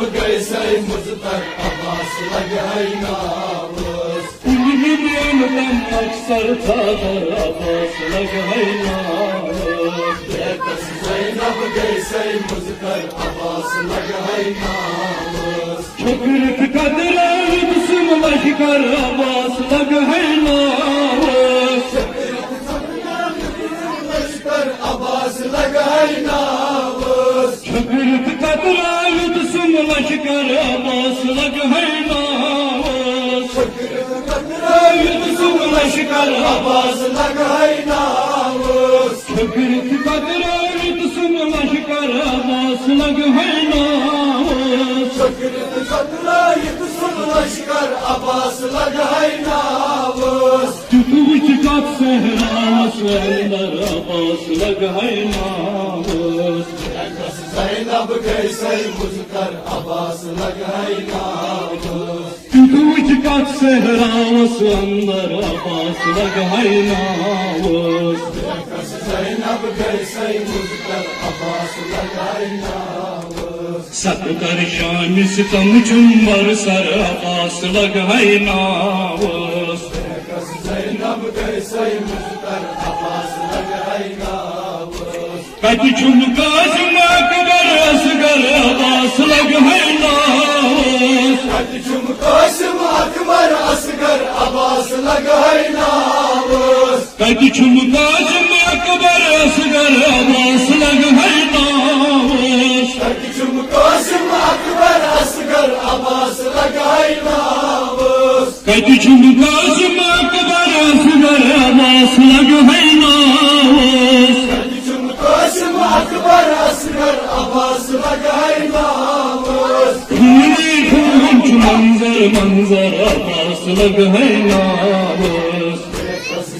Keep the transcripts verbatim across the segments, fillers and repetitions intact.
گٔے سَے مُضطر عباس لگہٕ ہَے ناوَس۔ کُنہِ نِنہٕ تَم اکثر ژادر عباس لگہٕ ہَے ناوَس۔ بے کس زینب گٔے سَے مُضطر عباس لگہٕ ہَے ناوَس۔ چھٔکرِتھ کترٲوِتھ سُم لشکر عباس لگہٕ ہَے ناوَس۔ لشکر عباس لگہٕ ہَے ناوَس۔ چھٔکرِتھ کترٲوِتھ سُم لشکر عباس لگہٕ ہَے ناوَس۔ چھٔکرِتھ کترٲوِتھ سُم لشکر عباس لگہٕ ہَے ناوَس۔ چھٔکرِتھ کترٲوِتھ سُم لشکر عباس لگہٕ ہَے ناوَس۔ چھٔکرِتھ کترٲوِتھ سُم لشکر عباس لگہٕ ہَے ناوَس۔ تیُتھ وٕچھ کتھ صحراوس اندر عباس لگہٕ ہَے ناوَس۔ زینب گٔے سَے مُضطر عباس لگہٕ ہَے ناوَس۔ تیُتھ وٕچھ کتھ صحراوس اندر عباس لگہٕ ہَے ناوَس۔ زینب گٔے سَے مُضطر عباس لگہٕ ہَے ناوَس۔ ستتر شامہِ ستم چھُم برسر عباس لگہٕ ہَے ناوَس۔ زینب گٔے سَے مُضطر عباس لگہٕ ہَے ناوَس۔ کتہِ چھُم قاسم اکبر اصغر عباس لگہٕ ہَے ناوَس۔ کتہِ چھُم قاسم اکبر اصغر عباس لگہٕ ہَے ناوَس۔ کتہِ چھُم قاسم اکبر اصغر عباس لگہٕ ہَے ناوَس۔ کتہِ چھُم قاسم اکبر اصغر عباس لگہٕ ہَے ناوَس۔ کتہِ چھُم قاسم اکبر اصغر عباس لگہٕ ہَے ناوَس۔ کتہِ چھُم قاسم اکبر اصغر عباس لگہٕ ہَے ناوَس۔ خوٗنٕے خوٗن چھُ منظر منظر عباس لگہٕ ہَے ناوَس۔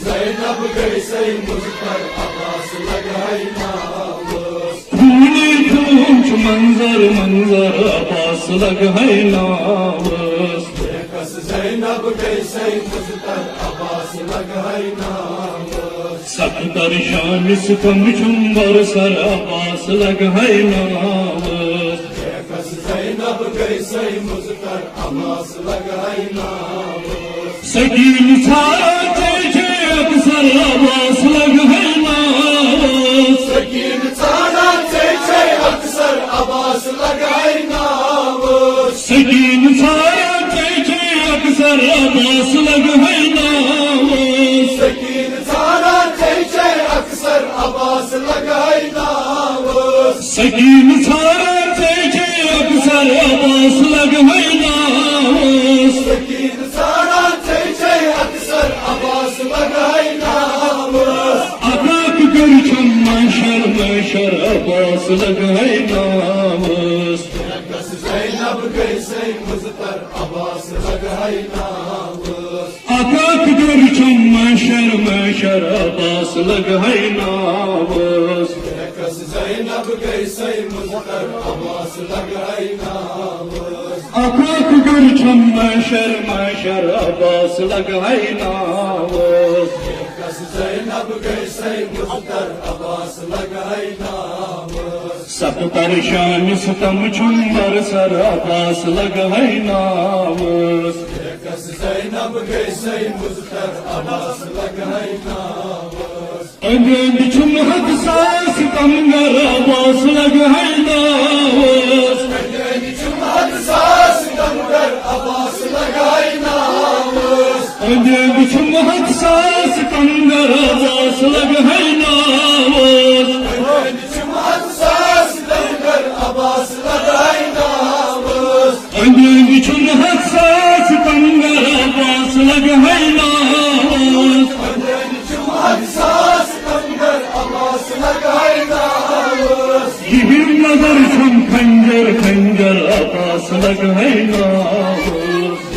زینب گٔے سَے مُضطر عباس لگہٕ ہَے ناوَس۔ خوٗنٕے خوٗن چھُ منظر منظر عباس لگہٕ ہَے ناوَس۔ بے کس زینب گٔے سَے مُضطر عباس لگہٕ ہَے ناوَس۔ ستتر شامہِ ستم چھُم برسر عباس لگہٕ ہَے ناوَس۔ بے کس زینب گٔے سَے مُضطر عباس لگہٕ ہَے ناوَس۔ سکیٖن ژھاران ژے چھے اکثر عباس لگہٕ ہَے ناوَس۔ سکیٖن ژھاران ژے چھے اکثر عباس لگہٕ ہَے ناوَس۔ سکیٖن ژھاران ژے چھے اکثر عباس لگہٕ ہَے ناوَس۔ سکیٖن ژھاران ژے چھے اکثر عباس لگہٕ ہَے ناوَس۔ سکیٖن ژھاران ژے چھے اکثر عباس لگہٕ ہَے ناوَس۔ سکیٖن ژھاران ژے چھے اکثر عباس لگہٕ ہَے ناوَس۔ اکھ اکھ کٔرۍ چھَم محشر محشر عباس لگہٕ ہَے ناوَس۔ بے کس زینب گٔے سَے مُضطر عباس لگہٕ ہَے ناوَس۔ اکھ اکھ کٔرۍ چھَم محشر محشر عباس لگہٕ ہَے ناوَس۔ بے کس زینب گٔے سَے مُضطر عباس لگہٕ ہَے ناوَس۔ اکھ اکھ کٔرۍ چھَم محشر محشر عباس لگہٕ ہَے ناوَس۔ بے کس زینب گٔے سَے مُضطر عباس لگہٕ ہَے ناوَس۔ ستتر شامہِ ستم چھُم برسر عباس لگہٕ ہَے ناوَس۔ بے کس زینب گٔے سَے مُضطر عباس لگہٕ ہَے ناوَس۔ أنٛدۍ أنٛدۍ چھُم ہتھ ساس ستمگر عباس لگہٕ ہَے ناوَس۔ أنٛدۍ أنٛدۍ چھُم ہتھ ساس ستمگر عباس لگہٕ ہَے ناوَس۔ أنٛدۍ أنٛدۍ چھُم ہتھ ساس ستمگر عباس لگہٕ ہَے ناوَس۔ أنٛدۍ أنٛدۍ چھُم ہتھ ساس ستمگر عباس لگہٕ ہَے ناوَس۔ أنٛدۍ أنٛدۍ چھُم ہتھ ساس ستمگر عباس لگہٕ ہَے ناوَس۔ أنٛدۍ أنٛدۍ چھُم ہتھ ساس ستمگر عباس لگہٕ ہَے ناوَس۔ یِہِنٛد نظر چھُم خنجر خنجر عباس لگہٕ ہَے ناوَس۔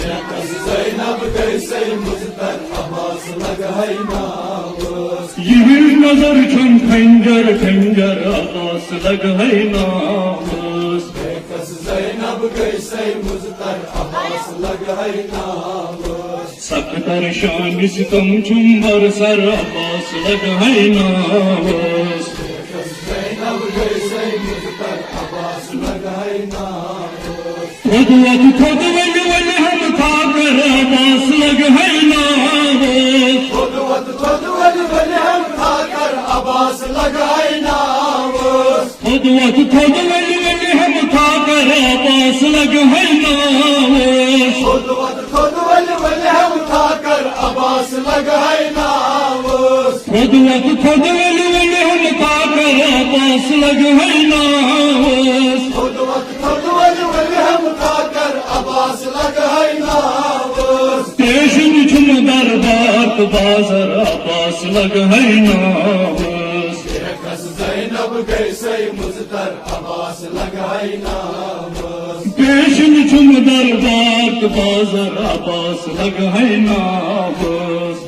زینب گٔے سَے مُضطر عباس لگہٕ ہَے ناوَس۔ یِہِنٛد نظر چھُم خنجر خنجر عباس لگہٕ ہَے ناوَس۔ بے کس زینب گٔے سَے مُضطر عباس لگہٕ ہَے ناوَس۔ ستتر شامہِ ستم چھُم برسر عباس لگہٕ ہَے ناوَس۔ بے کس زینب گٔے سَے مُضطر عباس لگہٕ ہَے ناوَس۔ خود وت خود ول ول ہم تھا کر عباس لگ ہے ناوس۔ خود وت خود ول ول ہم تھا کر عباس لگ ہے ناوس۔ خود وت خود ول ول ہم تھا کر عباس لگ ہے ناوس۔ خود وت خود ول ول ہم تھا کر عباس لگ ہے ناوس۔ خود وت خود ول ول ہم تھا کر عباس لگ ہے ناوس۔ خود وت خود ول ول ہم تھا کر عباس لگ ہے ناوس۔ پیشن چھم دربار تہٕ بازر عباس لگ ہے ناوس۔ زینب گئی سئی مزتر عباس لگ ہے ناوس۔ پیشن چھم دربار تہٕ بازر عباس لگ ہے ناوس۔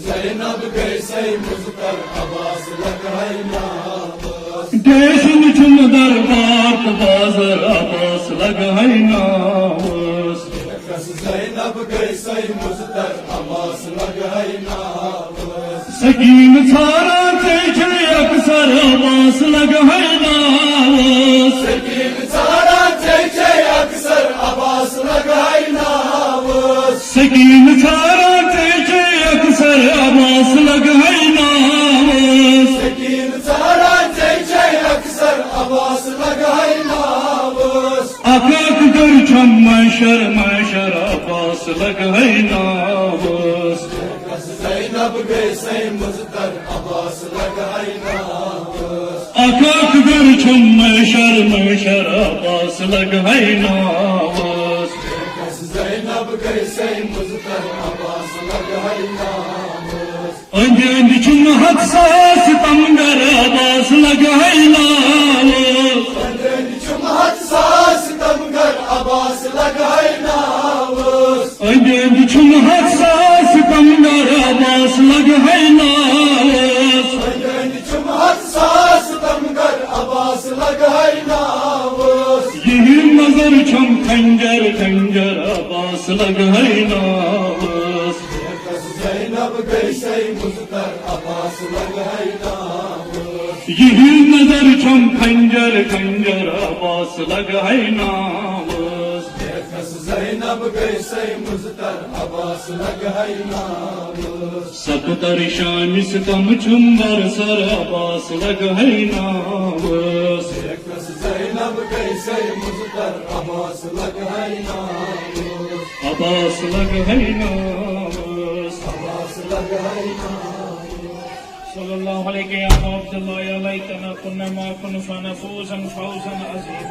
زینب گئی سئی مزتر عباس لگ ہے ناوس۔ پیشن چھم دربار تہٕ بازر عباس لگ ہے ناوس۔ زینب گئی سئی مزتر عباس لگ ہے ناوس۔ سکین ژھاران ژے چھے اکثر عباس لگ ہے ناوس۔ سکین ژھاران ژے چھے اکثر عباس لگ ہے ناوس۔ سکین ژھاران ژے چھے اکثر عباس لگ ہے ناوس۔ سکین ژھاران ژے چھے اکثر عباس لگ ہے ناوس۔ اکھ اکھ گر چھم محشر محشر عباس لگ ہے ناوس۔ زینب گئی سئی مزتر عباس لگ ہے ناوس۔ اکھ اکھ گر چھم محشر محشر عباس لگ ہے ناوس۔ زینب گئی سئی مزتر عباس لگ ہے ناوس۔ أنٛدۍ أنٛدۍ چھُم ہتھ ساس ستمگر عباس لگہٕ ہے ناوس۔ أنٛدۍ أنٛدۍ چھُم ہتھ ساس ستمگر عباس لگہٕ ہے ناوس۔ أنٛدۍ أنٛدۍ چھُم ہتھ ساس ستمگر عباس لگہٕ ہے ناوس۔ أنٛدۍ أنٛدۍ چھُم ہتھ ساس ستمگر عباس لگہٕ ہے ناوس۔ یِہِنٛد نظر چھَم خنجر خنجر عباس لگہٕ ہے ناوس۔ زینب گئی سئی مزتر عباس لگہٕ ہے ناوس۔ یِہِنٛد نظر چھَم خنجر خنجر عباس لگہٕ ہے ناوس۔ زینب گئی سئی مزتر عباس لگہٕ ہے ناوس۔ ستتر شام ستم چھُم برسر عباس لگہٕ ہے ناوس۔ زینب گئی سئی مزتر عباس لگہٕ ہے ناوس۔ عباس لگہٕ ہے ناوس۔ عباس لگہٕ ہے ناوس۔ صلی اللہ علیک یا ابا عبداللہ، یا لیتنا کنا معکم فنفوز فوزا عظیما۔